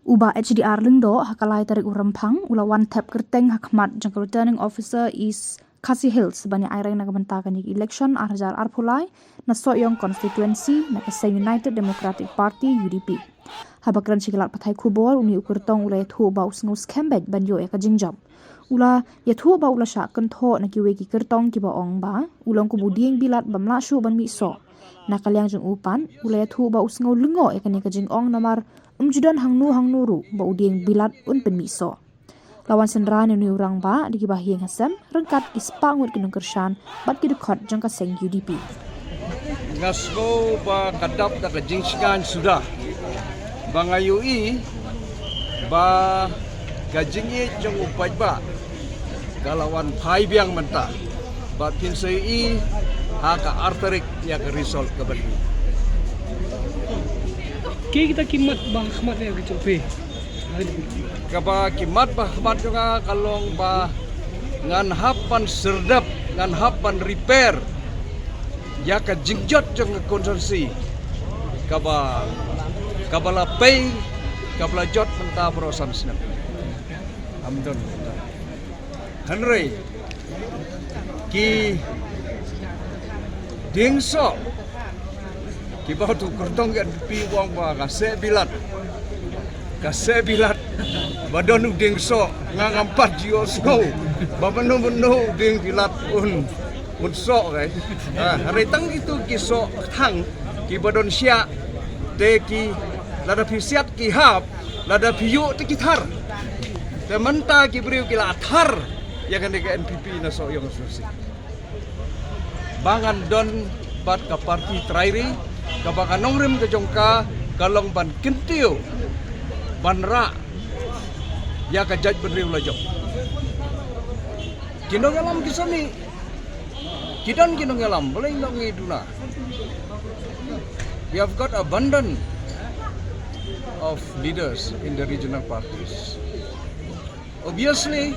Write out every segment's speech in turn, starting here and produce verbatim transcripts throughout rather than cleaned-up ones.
U Bah H D R Lyngdoh ha ka lai tarik u Rymphang u la wan thep kyrteng ha khmat jong ka Returning Officer East Khasi Hills ban ïa aireng na ka bynta kane ka election ar hajar arphew lai na Sohiong constituency na ka seng United Democratic Party, U D P. Haba kren sha ki lad pathai khubor, une u kyrtong u la ïathuh ba u sngew skhem beit ban ïoh ïa ka jingjop. U la ïathuh ba u la shah kynthoh na kiwei ki kyrtong kiba ong ba u long kum u dieng bilat bym lah shuh ban mih soh. Na ka liang jong u pat, u la ïathuh ba u sngew lyngngoh ïa kane ka jingong namar ym ju don hangno hangno ruh ba u dieng bilat un pynmih soh. La wan synran ïa une u rangbah da kiba ha ïing ha sem ryngkat ki spah ngut ki nongkyrshan bad ki dkhot jong ka seng U D P. Nga sngew ba ka dap da ka jingshngaiñ suda ba nga ïohi ba ka jingïeit jong u paidbah ka la wan phai biang mynta. Ba phin sa ïohi ha ka ar tarik ïa ka result ka ban. Ki kita ki mat ba khmat ïa ka jong phi. Kaba ki mat ba khmat jong nga ka long ba ngan hap ban serdep, ngan hap ban repair ïa ka jingjot jong ka constituency kaba, kaba la pei, kaba la jot mynta baroh san snem. Am don. Hynrei ki dieng soh kiba uto u kyrtong ka N P P u ong ba ka seh bilat, ka seh bilat ba don u dieng soh, nga ngam pat ju ïohsngew ba mano mano u dieng bilat un, un soh, eh. Ah, hynrei tang kito ki soh kthang kiba don shiah te ki, lada phi siat ki hap, lada phi ïuh te ki thar. Te mynta ki briew ki la thar ïa kane ka N P P na Sohiong constituency. Ba ngan don bad ka party trai ri, kaba ka nongrim ka jong ka ka long ban kyntiew, ban rah ïa ka jaitbynriew la jong. Ki nongïalam ki sani, ki don ki nongïalam, balei ngi duna. We have got abundant of leaders in the regional parties. Obviously,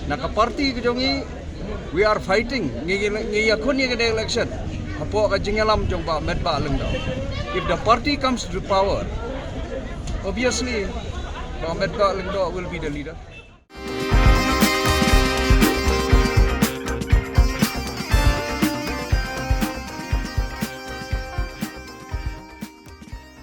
na ka party ka jong ngi, we are fighting. Ngi, ngi, ngi ïakhun ïa ka election hapoh ka jingïalam jong Bah Metbah Lyngdoh. If the party comes to power, obviously, Bah Metbah Lyngdoh will be the leader.